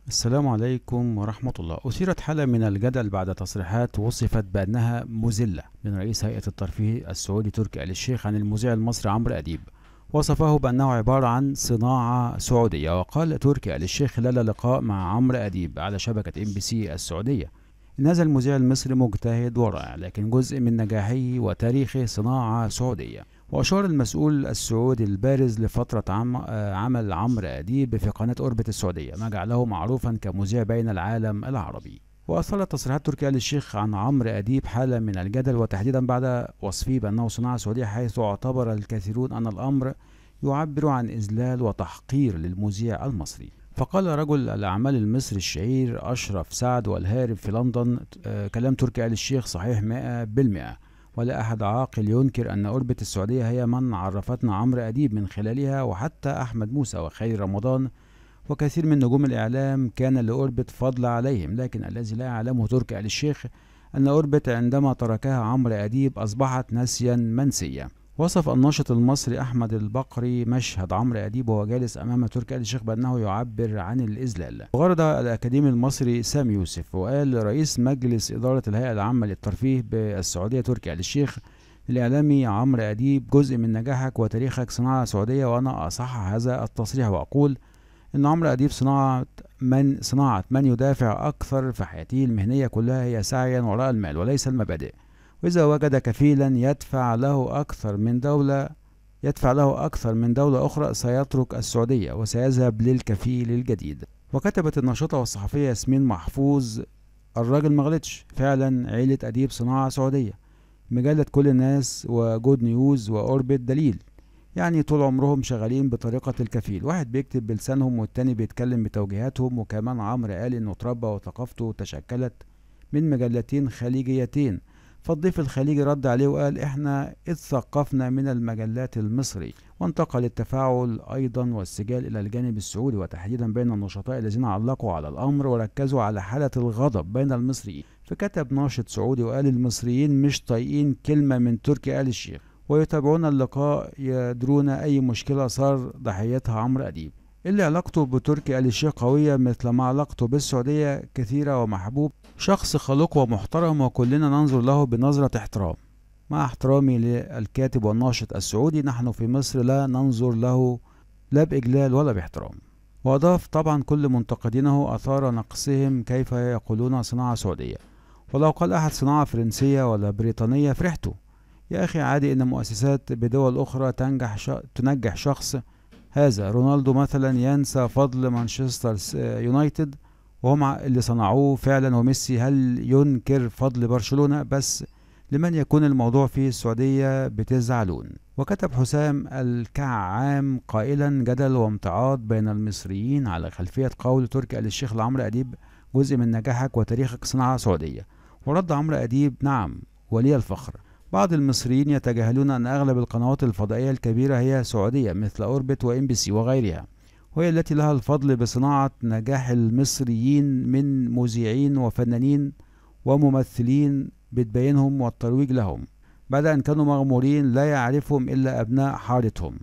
السلام عليكم ورحمة الله. أثيرت حالة من الجدل بعد تصريحات وصفت بأنها مذلة من رئيس هيئة الترفيه السعودي تركي آل الشيخ عن المذيع المصري عمرو أديب. وصفه بأنه عبارة عن صناعة سعودية. وقال تركي آل الشيخ خلال لقاء مع عمرو أديب على شبكة MBC السعودية إن هذا المذيع المصري مجتهد ورائع، لكن جزء من نجاحه وتاريخه صناعة سعودية. وأشار المسؤول السعودي البارز لفترة عمل عمرو أديب في قناة أوربت السعودية، ما جعله معروفا كمذيع بين العالم العربي. وأثارت تصريحات تركي آل الشيخ عن عمرو أديب حالة من الجدل، وتحديدا بعد وصفه بأنه صناعة سعودية، حيث اعتبر الكثيرون أن الأمر يعبر عن إذلال وتحقير للمذيع المصري. فقال رجل الأعمال المصري الشهير أشرف سعد والهارب في لندن: كلام تركي آل الشيخ صحيح 100%، ولا أحد عاقل ينكر أن أوربت السعودية هي من عرفتنا عمرو أديب من خلالها، وحتى أحمد موسى وخير رمضان وكثير من نجوم الإعلام كان لأوربت فضل عليهم. لكن الذي لا يعلمه تركي آل الشيخ أن أوربت عندما تركها عمرو أديب أصبحت نسيا منسيا. وصف الناشط المصري أحمد البقري مشهد عمرو أديب وهو جالس أمام تركي آل الشيخ بأنه يعبر عن الإذلال. وغرد الأكاديمي المصري سامي يوسف، وقال رئيس مجلس إدارة الهيئة العامة للترفيه بالسعودية تركي آل الشيخ للإعلامي عمرو أديب: جزء من نجاحك وتاريخك صناعة سعودية. وأنا أصحح هذا التصريح وأقول إن عمرو أديب صناعة من يدافع أكثر في حياته المهنية كلها هي سعيا وراء المال وليس المبادئ. وإذا وجد كفيلا يدفع له أكثر من دولة أخرى سيترك السعودية وسيذهب للكفيل الجديد. وكتبت الناشطة والصحفية ياسمين محفوظ: الراجل مغلطش، فعلا عيلة أديب صناعة سعودية. مجلة كل الناس وجود نيوز وأوربت دليل، يعني طول عمرهم شغالين بطريقة الكفيل، واحد بيكتب بلسانهم والتاني بيتكلم بتوجيهاتهم. وكمان عمرو قال إنه اتربى وثقافته تشكلت من مجلتين خليجيتين. فالضيف الخليجي رد عليه وقال: احنا اتثقفنا من المجلات المصري. وانتقل التفاعل ايضا والسجال الى الجانب السعودي، وتحديدا بين النشطاء الذين علقوا على الامر وركزوا على حالة الغضب بين المصريين. فكتب ناشط سعودي وقال: المصريين مش طايقين كلمة من تركي آل الشيخ، ويتابعون اللقاء يدرون اي مشكلة صار ضحيتها عمرو أديب، اللي علاقته بتركي آل الشيخ قوية مثل ما علاقته بالسعودية كثيرة ومحبوب. شخص خلوق ومحترم وكلنا ننظر له بنظرة احترام. مع احترامي للكاتب والناشط السعودي، نحن في مصر لا ننظر له لا بإجلال ولا باحترام. وأضاف: طبعا كل منتقدينه أثار نقصهم كيف يقولون صناعة سعودية، ولو قال أحد صناعة فرنسية ولا بريطانية فرحته. يا أخي عادي إن مؤسسات بدول أخرى تنجح شخص. هذا رونالدو مثلا ينسى فضل مانشستر يونايتد وهم اللي صنعوه فعلا، وميسي هل ينكر فضل برشلونة؟ بس لمن يكون الموضوع في السعودية بتزعلون. وكتب حسام الكعام قائلا: جدل وامتعاض بين المصريين على خلفية قول تركي آل الشيخ لعمرو أديب: جزء من نجاحك وتاريخك صناعة سعودية. ورد عمرو أديب: نعم ولي الفخر. بعض المصريين يتجاهلون أن أغلب القنوات الفضائية الكبيرة هي سعودية مثل أوربت وMBC وغيرها، وهي التي لها الفضل بصناعة نجاح المصريين من مذيعين وفنانين وممثلين بتبينهم والترويج لهم بعد أن كانوا مغمورين لا يعرفهم إلا أبناء حارتهم.